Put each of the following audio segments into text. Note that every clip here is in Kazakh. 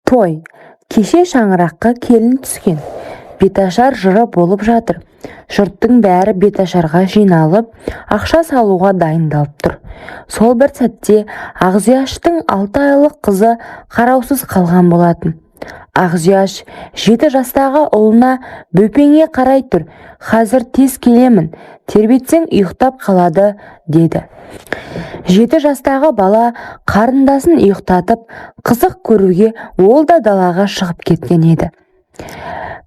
Той. Кеше шаңыраққа келін түскен. Беташар жыры болып жатыр. Жұрттың бәрі беташарға жиналып, ақша салуға дайындалып тұр. Сол бір сәтте Ақзияштың 6 айлық қызы қараусыз қалған болатын. Ақзияш 7 жастағы ұлына: «Бөпеңе қарай тұр, қазір тез келемін, тербетсең, ұйықтап қалады», – деді. 7 жастағы бала қарындасын ұйықтатып, қызық көруге ол да далаға шығып кеткен еді.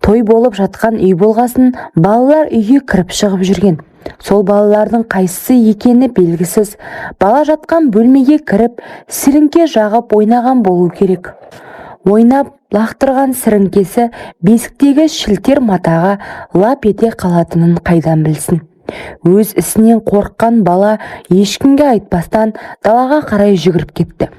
Той болып жатқан үй болғасын, балалар үйге кіріп-шығып жүрген. Сол балалардың қайсысы екені белгісіз бала жатқан бөлмеге кіріп, сіріңке жағып ойнаған болу керек. Ойнап лақтырған сіріңкесі бесіктегі шілтер матаға лап ете қалатынын қайдан білсін? Өз ісінен қорыққан бала ешкімге айтпастан далаға қарай жүгіріп кетті.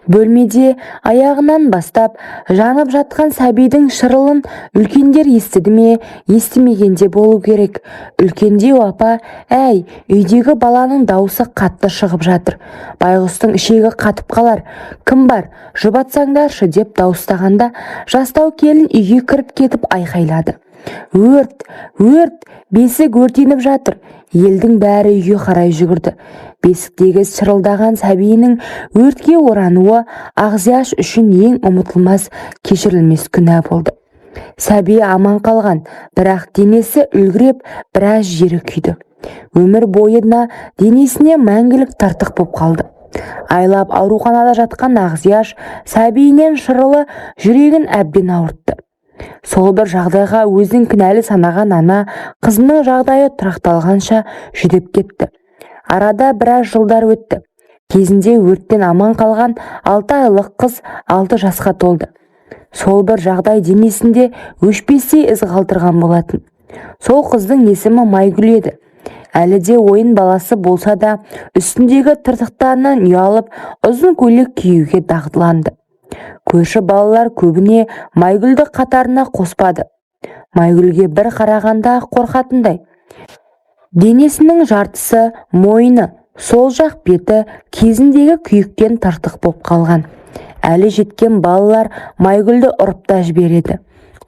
Бөлмеде аяғынан бастап жанып жатқан сәбидің шырылын үлкендер естіді ме, естімеген де болу керек. Үлкендеу апа: «Әй, үйдегі баланың даусы қатты шығып жатыр, байғұстың ішегі қатып қалар, кім бар, жұбатсаңдаршы», – деп дауыстағанда, жастау келін үйге кіріп кетіп айқайлады: «Өрт, өрт, бесік өртеніп жатыр!» Елдің бәрі үйге қарай жүгірді. Бесіктегі шырылдаған сәбиінің өртке орануы Ақзияш үшін ең ұмытылмас, кешірілмес күнә болды. Сәби аман қалған, бірақ денесі үлбіреп, біраз жері күйді. Өмір бойына денесіне мәңгілік тыртық боп қалды. Айлап ауруханада жатқан Ақзияш сәбиінен шырылы жүрегін әбден ауыртты. Сол бір жағдайға өзін кінәлі санаған ана қызының жағдайы тұрақталғанша жүдеп кетті. Арада біраз жылдар өтті. Кезінде өрттен аман қалған 6 айлық қыз 6 жасқа толды. Сол бір жағдай денесінде өшпестей із қалдырған болатын. Сол қыздың есімі Майгүл еді. Әлі де ойын баласы болса да, үстіндегі тыртықтарынан ұялып, ұзын көйлек киюге дағдыланды. Көрші балалар көбіне Майгүлді қатарына қоспады. Майгүлге бір қарағанда қорқатындай. Денесінің жартысы, мойны, сол жақ беті кезіндегі күйіктен тыртық боп қалған. Әлі жеткен балалар Майгүлді ұрып та жібереді.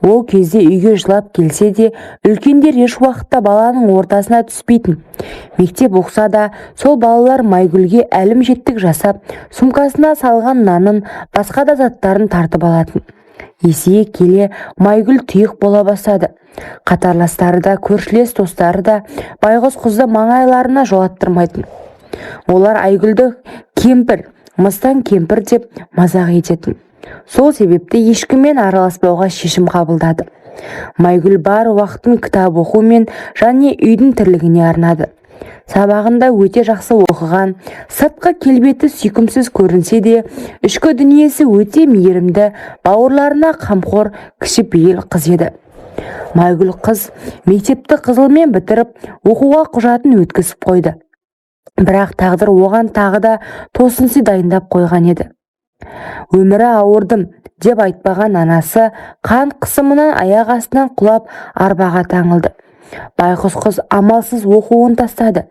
Ол кезде үйге жылап келсе де, үлкендер еш уақытта баланың ортасына түспейтін. Мектеп оқыса да, сол балалар Майгүлге әлім-жеттік жасап, сумкасына салған нанын, басқа да заттарын тартып алатын. Есейе келе Майгүл тұйық бола бастады. Қатарластары да, көршілес достары да байғұс қызды маңайларына жолаттырмайтын. Олар Айгүлді кемпір, мыстан кемпір деп мазақ ететін. Сол себепті ешкіммен араласпауға шешім қабылдады. Майгүл бар уақытын кітап оқу мен және үйдің тірлігіне арнады. Сабағында өте жақсы оқыған, сыртқы келбеті сүйкімсіз көрінсе де, ішкі дүниесі өте мейірімді, бауырларына қамқор, кішіпейіл қыз еді. Майгүл қыз мектепті қызылмен бітіріп, оқуға құжатын өткізіп қойды. Бірақ тағдыр оған тағы да тосын сый дайындап қойған еді. Өмірі ауырдым деп айтпаған анасы қан қысымынан аяқ астынан құлап, арбаға таңылды. Байғұс қыз амалсыз оқуын тастады.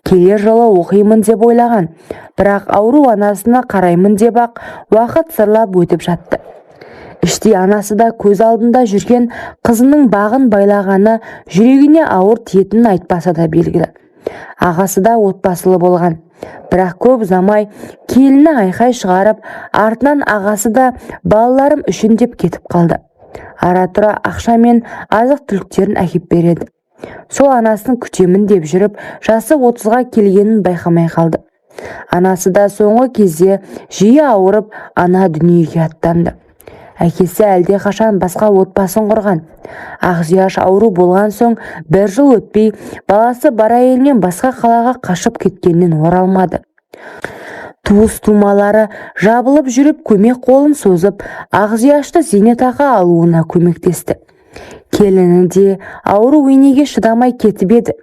Келер жылы оқимын деп ойлаған, бірақ ауру анасына қараймын деп-ақ уақыт зырлап өтіп жатты. Іштей анасы да көз алдында жүрген қызының бағын байлағаны жүрегіне ауыр тиетінін айтпаса да белгілі. Ағасы да отбасылы болған, бірақ көп ұзамай келіні айқай шығарып, артынан ағасы да балаларым үшін деп кетіп қалды. Ара-тұра ақша мен азық-түліктерін әкеп береді. Сол анасын күтемін деп жүріп, жасы 30-ға келгенін байқамай қалды. Анасы да соңғы кезде жиі ауырып, ана дүниеге аттанды. Әкесі әлдеқашан басқа отбасын құрған. Ақзияш ауру болған соң бір жыл өтпей, баласы бар әйелімен басқа қалаға қашып кеткеннен оралмады. Туыс-тумалары жабылып жүріп көмек қолын созып, Ақзияшты зейнетақы алуына көмектесті. Келіні де ауру енеге шыдамай кетіп еді.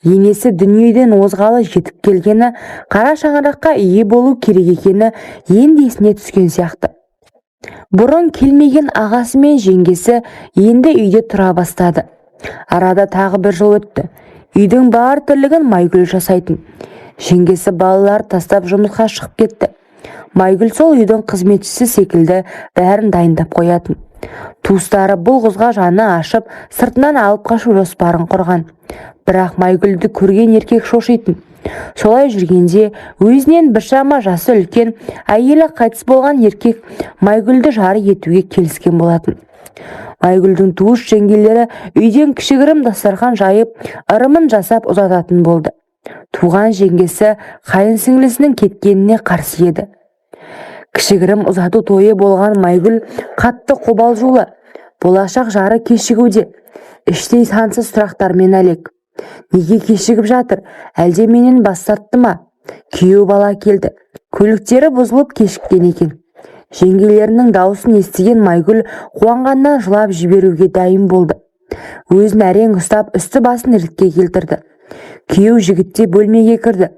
Енесі дүниеден озғалы жетіп келгені қара шаңыраққа ие болу керек екені енді есіне түскен сияқты. Бұрын келмеген ағасы мен жеңгесі енді үйде тұра бастады. Арада тағы бір жыл өтті. Үйдің бар тірлігін Майгүл жасайтын. Жеңгесі балалар тастап жұмысқа шығып кетті. Майгүл сол үйдің қызметшісі секілді бәрін дайындап қоятын. Туыстары бұл қызға жаны ашып, сыртынан алып қашу жоспарын құрған. Бірақ Майгүлді көрген еркек шошитын. Солай жүргенде өзінен біршама жасы үлкен, әйелі қайтыс болған еркек Майгүлді жары етуге келіскен болатын. Майгүлдің туыс жеңгелері үйден кішігірім дастархан жайып, ырымын жасап ұзататын болды. Туған жеңгесі қайын сіңлісінің кеткеніне қарсы еді. Кішігірім ұзату тойы болған. Майгүл қатты қобалжулы. Болашақ жары кешігуде. Іштей сансыз сұрақтармен әлек. Неге кешігіп жатыр? Әлде менен бас тартты ма? Күйеу бала келді. Көліктері бұзылып кешіккен екен. Жеңгелерінің даусын естіген Майгүл қуанғаннан жылап жіберуге дайын болды. Өзін әрең ұстап, үсті басын ретке келтірді. Күйеу жігіт те бөлмеге кірді.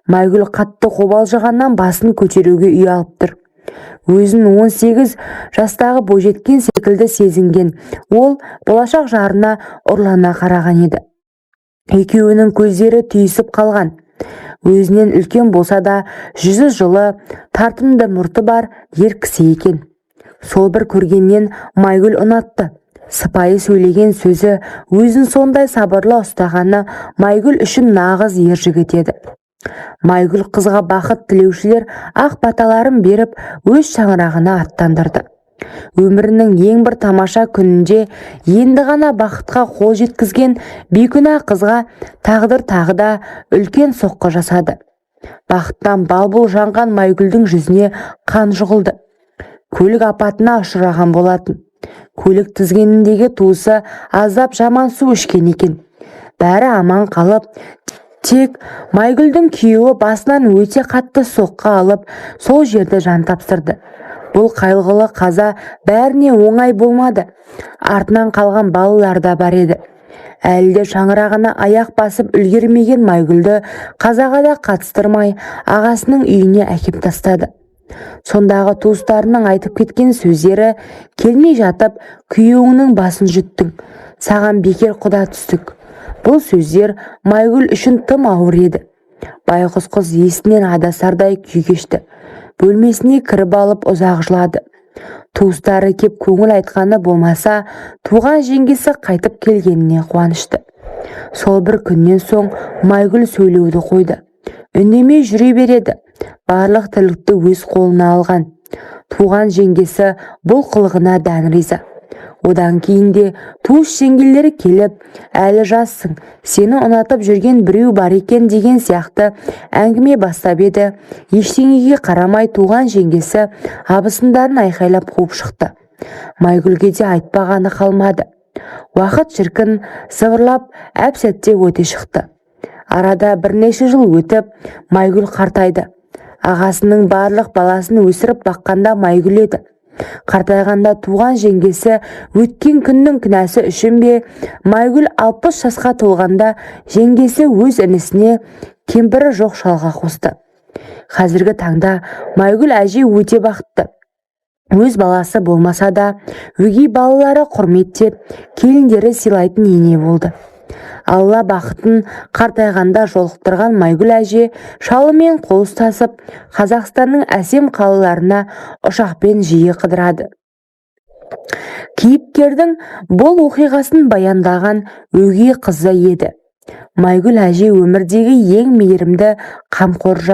Майгүл қатты қобалжығаннан басын көтеруге ұялып тұр. Өзін 18 жастағы бойжеткен секілді сезінген ол болашақ жарына ұрлана қараған еді. Екеуінің көздері түйісіп қалған. Өзінен үлкен болса да, жүзі жылы, тартымды мұрты бар ер кісі екен. Сол бір көргеннен Майгүл ұнатты. Сыпайы сөйлеген сөзі, өзін сондай сабырлы ұстағаны Майгүл үшін нағыз ер жігіт еді. Майгүл қызға бақыт тілеушілер ақ баталарын беріп, өз шаңырағына аттандырды. Өмірінің ең бір тамаша күнінде енді ғана бақытқа қол жеткізген бейкүнә қызға тағдыр тағы да үлкен соққы жасады. Бақыттан бал-бұл жанған Майгүлдің жүзіне қан жұғылды. Көлік апатына ұшыраған болатын. Көлік тізгініндегі туысы аздап жаман су ішкен екен. Бәрі аман қалып, тек Майгүлдің күйеуі басынан өте қатты соққы алып, сол жерде жан тапсырды. Бұл қайғылы қаза бәріне оңай болмады. Артынан қалған балалар да бар еді. Әлі де шаңырағына аяқ басып үлгермеген Майгүлді қазаға да қатыстырмай, ағасының үйіне әкеп тастады. Сондағы туыстарының айтып кеткен сөздері: «Келмей жатып күйеуіңнің басын жұттың, саған бекер құда түстік». Бұл сөздер Майгүл үшін тым ауыр еді. Байғұс қыз есінен адасардай күй кешті. Бөлмесіне кіріп алып, ұзақ жылады. Туыстары кеп көңіл айтқаны болмаса, туған жеңгесі қайтып келгеніне қуанышты. Сол бір күннен соң Майгүл сөйлеуді қойды. Үндемей жүре береді. Барлық тірлікті өз қолына алған. Туған жеңгесі бұл қылығына дән риза. Одан кейін де туыс жеңгелері келіп, «Әлі жассың, сені ұнатып жүрген біреу бар екен» деген сияқты әңгіме бастап еді, ештеңеге қарамай туған жеңгесі абысындарын айқайлап қуып шықты. Майгүлге де айтпағаны қалмады. Уақыт шіркін сыбырлап әп-сәтте өте шықты. Арада бірнеше жыл өтіп, Майгүл қартайды. Ағасының барлық баласын өсіріп баққанда Майгүл еді. Қартайғанда туған жеңгесі өткен күннің кінәсі үшін бе, Майгүл 60 жасқа толғанда жеңгесі өз інісіне кемпірі жоқ шалға қосты. Қазіргі таңда Майгүл әже өте бақытты. Өз баласы болмаса да, өгей балалары құрметтеп, келіндері сыйлайтын ене болды. Алла бақытын қартайғанда жолықтырған Майгүл әже шалымен қол ұстасып, Қазақстанның әсем қалаларына ұшақпен жиі қыдырады. Кейіпкердің бұл оқиғасын баяндаған өгей қызы еді. Майгүл әже өмірдегі ең мейірімді, қамқор жан.